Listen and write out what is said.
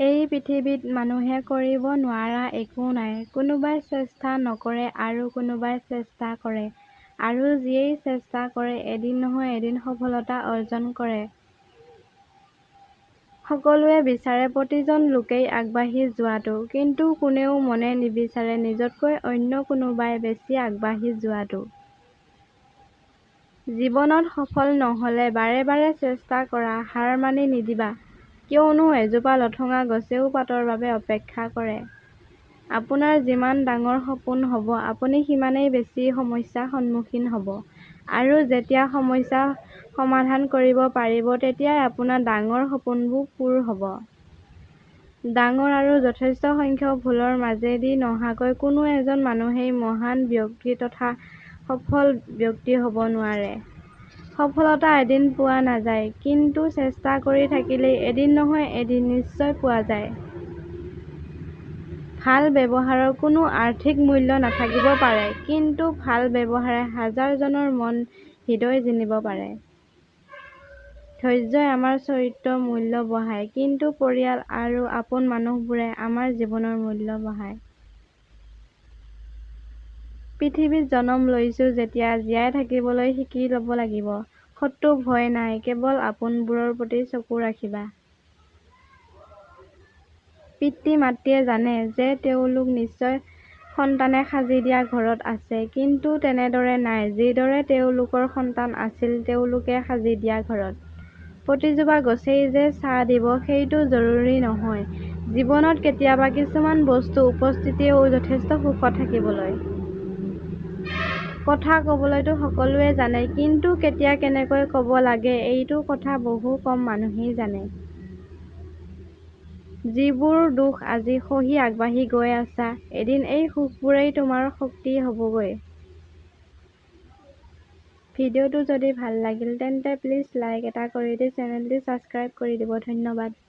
এই পৃথিৱীত মানুহে কৰিব নোৱাৰা একো নাই। কোনোবাই চেষ্টা নকৰে আৰু কোনোবাই চেষ্টা কৰে আৰু যিয়েই চেষ্টা কৰে এদিন নহয় এদিন সফলতা অৰ্জন কৰে। সকলোৱে বিচাৰে প্ৰতিজন লোকেই আগবাঢ়ি যোৱাটো, কিন্তু কোনেও মনে নিবিচাৰে নিজতকৈ অন্য কোনোবাই বেছি আগবাঢ়ি যোৱাটো। জীৱনত সফল নহ'লে বাৰে বাৰে চেষ্টা কৰা, হাৰ মানি নিদিবা, কিয়নো এজোপা লঠঙা গছেও পাতৰ বাবে অপেক্ষা কৰে। আপোনাৰ যিমান ডাঙৰ সপোন হ'ব আপুনি সিমানেই বেছি সমস্যা সন্মুখীন হ'ব আৰু যেতিয়া সমস্যা সমাধান কৰিব পাৰিব তেতিয়াই আপোনাৰ ডাঙৰ সপোনবোৰ পূৰ হ'ব। ডাঙৰ আৰু যথেষ্ট সংখ্যক ভুলৰ মাজেদি নহাকৈ কোনো এজন মানুহেই মহান ব্যক্তি তথা সফল ব্যক্তি হ'ব নোৱাৰে। সফলতা এদিন পোৱা নাযায়, কিন্তু চেষ্টা কৰি থাকিলেই এদিন নহয় এদিন নিশ্চয় পোৱা যায়। ভাল ব্যৱহাৰৰ কোনো আৰ্থিক মূল্য নাথাকিব পাৰে, কিন্তু ভাল ব্যৱহাৰে হাজাৰ জনৰ মন হৃদয় জিনিব পাৰে। ধৈৰ্যই আমাৰ চৰিত্ৰৰ মূল্য বঢ়ায়, কিন্তু পৰিয়াল আৰু আপোন মানুহবোৰে আমাৰ জীৱনৰ মূল্য বঢ়ায়। পৃথিৱীত জনম লৈছো যেতিয়া জীয়াই থাকিবলৈ শিকি ল'ব লাগিব। শত্ৰুক ভয় নাই, কেৱল আপোনবোৰৰ প্ৰতি চকু ৰাখিবা। পিতৃ-মাতৃয়ে জানে যে তেওঁলোক নিশ্চয় সন্তানে সাজি দিয়া ঘৰত আছে, কিন্তু তেনেদৰে নাই যিদৰে তেওঁলোকৰ সন্তান আছিল তেওঁলোকে সাজি দিয়া ঘৰত। প্ৰতিজোপা গছেই যে ছাঁ দিব সেইটো জৰুৰী নহয়। জীৱনত কেতিয়াবা কিছুমান বস্তুৰ উপস্থিতিয়েই যথেষ্ট সুখত থাকিবলৈ। কথা কবলৈতো সকলোৱে জানে, কিন্তু কেতিয়া কেনেকৈ কব লাগে এইটো কথা বহু কম মানুহেই জানে। যিবোৰ দুখ আজি সহি আগবাঢ়ি গৈ আছা, এদিন এই সুখবোৰেই তোমাৰ শক্তি হ'বগৈ। ভিডিঅটো যদি ভাল লাগিল তেন্তে প্লিজ লাইক এটা কৰি দি চেনেলটি চাবস্ক্ৰাইব কৰি দিব। ধন্যবাদ।